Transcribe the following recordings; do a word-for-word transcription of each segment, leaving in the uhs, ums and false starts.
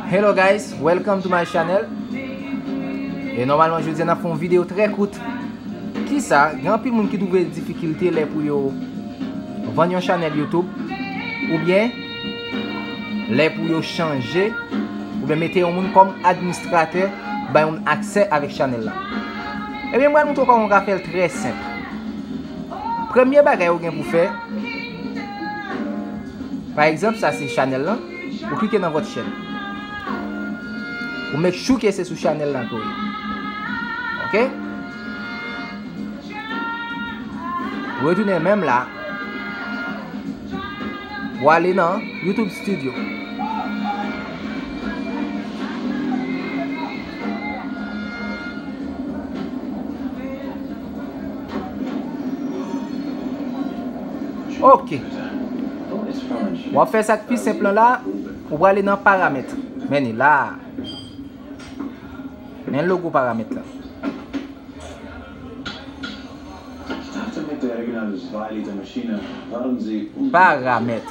Hello guys, welcome to my channel. E nòmalman jodi a n ap fè yon videyo trè kout. Kisa, gen anpil moun ki twouve difikilte lè pou yo vann yon chanèl YouTube, oubyen lè pou yo chanje, oubyen mete yon moun kòm administratè, bay moun aksè avèk chanèl la. Ebyen, mwen pral montre w kòman w ka fè l trè senp. Premye bagay ou gen pou fè, pa egzanp, sa se chanèl lan, ou klike nan vòt chèn. Ou make sure ke se sou chanèl lan ke w ye. Ok? Ou retounen menm la. Ou ale nan YouTube Studio. Ok. W ap fè sa k pi senp lan la, ou prale nan paramèt. Men li la. Men logo paramèt la. Paramèt.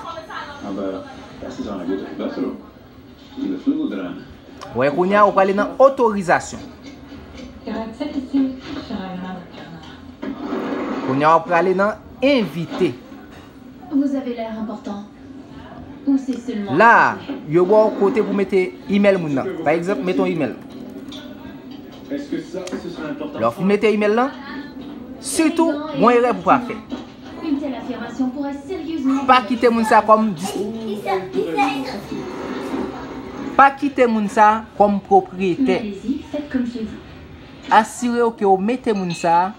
Wè, kounye a, ou prale nan otorizasyon. Kounye a, ou prale nan envite. Vous avez l'air important. Ou c'est seulement... La, yo ba w kote pou mete email moun nan. Pa egzanp, mete yon email. Lè w fin mete email lan, sitou, gon erè pou pa fè. Une telle affirmation pourrait sérieusement... Pa kite moun sa kòm dis-, pa kite moun sa kòm pwopriyetè. Mais allez-y, faites comme chez vous. Asire w ke w mete moun sa a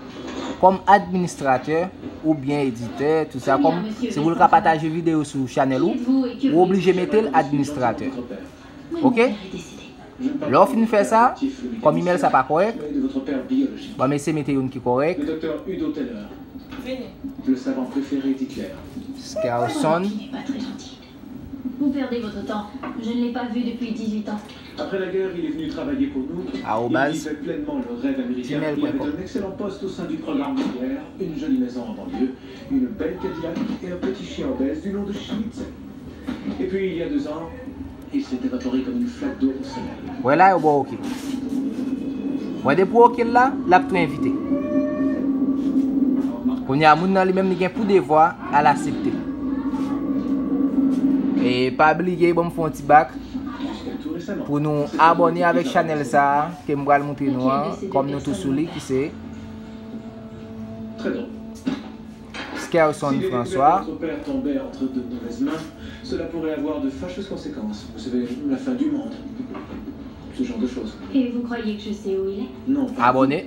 kòm administratè oubyen editè, tout sa, kòm se pou l ka pataje videyo sou chanèl ou, ou oblije mete l administratè. Ok? Lè w fin fè sa, kòm email sa pa kòrèk, bon, m eseye mete youn ki kòrèk. Skerson. Vous perdez votre temps. Je ne l'ai pas vu depuis dix-huit ans. Après la guerre, il est venu travailler pour nous. Il vivait pleinement le rêve américain. Il avait un excellent poste au sein du programme nucléaire, une jolie maison en banlieue, une belle Cadillac et un petit chien obèse du nom de Schnitzel. Et puis, il y a deux ans, il s'est évaporé comme une flaque d'eau au soleil. Wè la, yo ba w ok. Wè, depi w ok l la, l ap tou envite. Kounye a, moun nan li menm, li gen pou devwa al aksepte. E pa bliye, ban m fè yon ti bak pou nou abòne avèk chanèl sa a ke m pral montre nou an, kòm nou tou sou li, ki se Skerson François. Si les nouvelles de votre père tombaient entre de mauvaises mains, cela pourrait avoir de fâcheuses conséquences. Vous savez, la fin du monde. Ce genre de choses. Et vous croyez que je sais où il est ? Non, pas vous, mais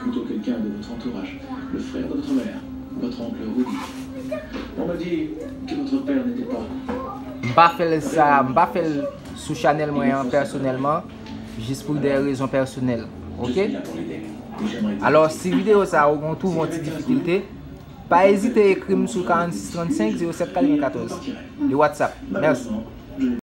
plutôt quelqu'un de votre entourage. Le frère de votre mère, votre oncle Rudy. On m'a dit que votre père n'était pas... M pa fè l sa, m pa fè l sou chanèl mwen an pèsonèlman, jis pou de rezon pèsonèl. Ok? Alò, si videyo sa a ou gen, twouve yon ti difikilte, pa ezite ekri m sou karannsis trannsenk zewo sèt katrevenkatòz, li WhatsApp. Mèsi.